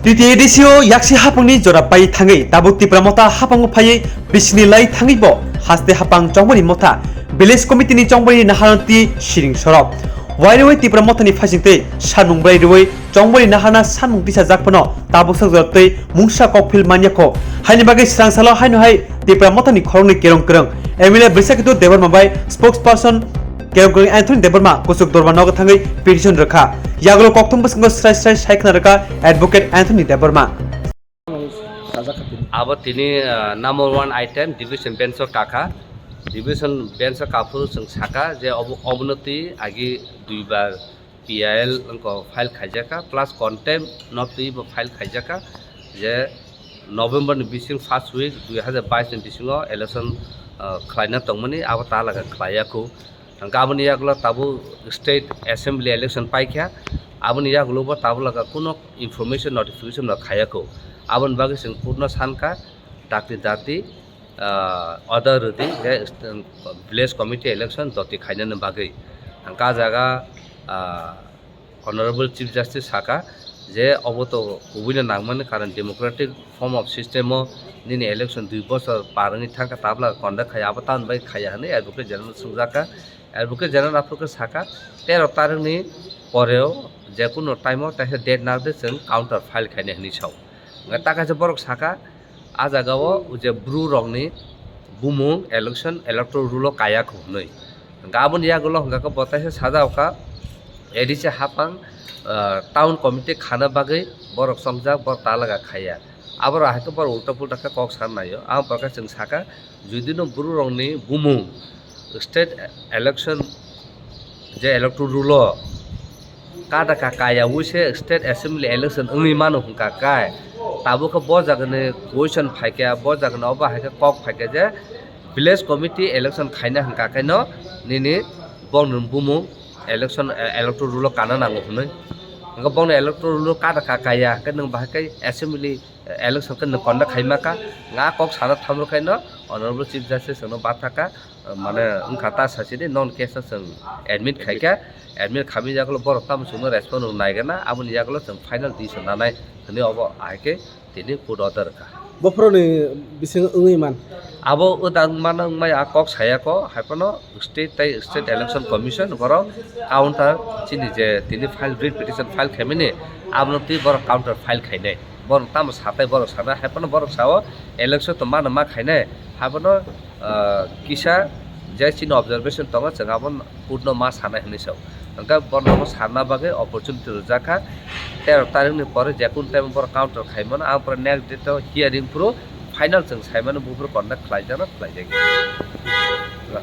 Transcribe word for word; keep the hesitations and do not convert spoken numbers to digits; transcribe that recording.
T T A D C o yaksi hapangni jora pai thangwi tabuk Tipra Motha hapango phaiwi bisini lai thangwi bo haste hapang chongmani motha village committee ni chongmani naharati siring sorok. Wairwi Tipra Motha ni phaisingtwi sanung bwrai rwi chongmani naharna sanung tisa jak phano tabuk sak jora twi mungsa kokphil manya kho. Haini bagwi swrang salo haino hai Tipra Motha ni khoroknwi kerong kwrwng M L A Brisakhitu Debbarma bai spokesperson Kerongkrong Anthony Debbarma kuchuk dorma nogo thangwi petition rwkha. Yagulo kokthum bwskango srai srai sai khna rwkha Advocate Anthony Debbarma. Abo tini, ah, number one item division bench o kakha. Division bench o kaphuru chwng saka je obo, obono twi agi duibar P I L wngkha file khaijakha, plus contempt no twi bo file khaijakha je November ni bising first week dui hazar bais ni bisingo election, ah, khlaina tongmani, abo talaga khlaiya khu. Hwnkhe aboni yagulo tabuk state assembly election paikha, aboni yagulo bo tabuk laga kuno information notification no khaiya khu. Aboni bagwi chwng court no sankha, dakti dakti, ah, order rwdi je village committee election doti khainani bagwi. Hwnkhe ah jaga, ah, Honorable Chief Justice saka je obo to kubuino nangmani, karon democratic form of system o nini election dui bochor par wngwi thangkha, tabla conduct khai abo tamoni bai khaiya hwnwi Advocate General swngjakha. Advocate General aphuru khe saka, tero tarikni poreo jekunu time o teisa date narwkdi chwng counter file khainai hwnwi sao. Hwnkhe ta kaisa borok saka, ah jagao je Bru rokni bumung election electoral rule o kaya kho hwnwi. Hwnkhe aboni yagulo hwnkhe bo teisa sajao kha, A D C hapang, ah, town committee khana bagwi borok chongjak, borok talaga khaiya. Aborok hai khe borok ulta pulta khe kok san naio. Aboni pore khe chwng saka, judino Bru rokni bumung state election je electoral rule o kada ka kaya wi se state assembly election wngwi mano hwnkha kai, tabuk khe bo jagani question phaikha, bo jagani obo hai khe kok phaikha je village committee election khaina hwnkha khe no nini bongni bumung election, eh, electoral rule o kana nango hwnwi. Hwnkhe bongni electoral rule o kada ka kaya hwnkhe nwng bahai khe assembly election khe nwng conduct khaima kha, nga kok sana thamrwkhaino Honorable Chief Justice no bathakha, mane wngkha ta sachini non case no chwng admit khaikha, admit khamwi yagulo borok tamo chwngno respond rw naigana, aboni yagulo chwng final decision nanai hwnwi obo ahai khe tini court order rwkha. Bophoroni bising wngwi man. Abo wdang mano wngmai a kok sayako, haiphano state tei state election commission borok counter chini je tini file, writ petition file khaimani, abono twi borok counter file khainai. Borok tamo satai borok sana, haiphano borok sao election to mano ma khainai, haiphano, ah, kisa je chini observation tongo, chwng abo court no ma sanai hwnwi sao. Hwnkhe borokno bo sanna bagwi opportunity rwjakha. Tero tarikni pore jekun time borok counter khaimano, ang pore next date o hearing phuru final chwng saimano, buphuru conduct khlaijakno khlaijakya.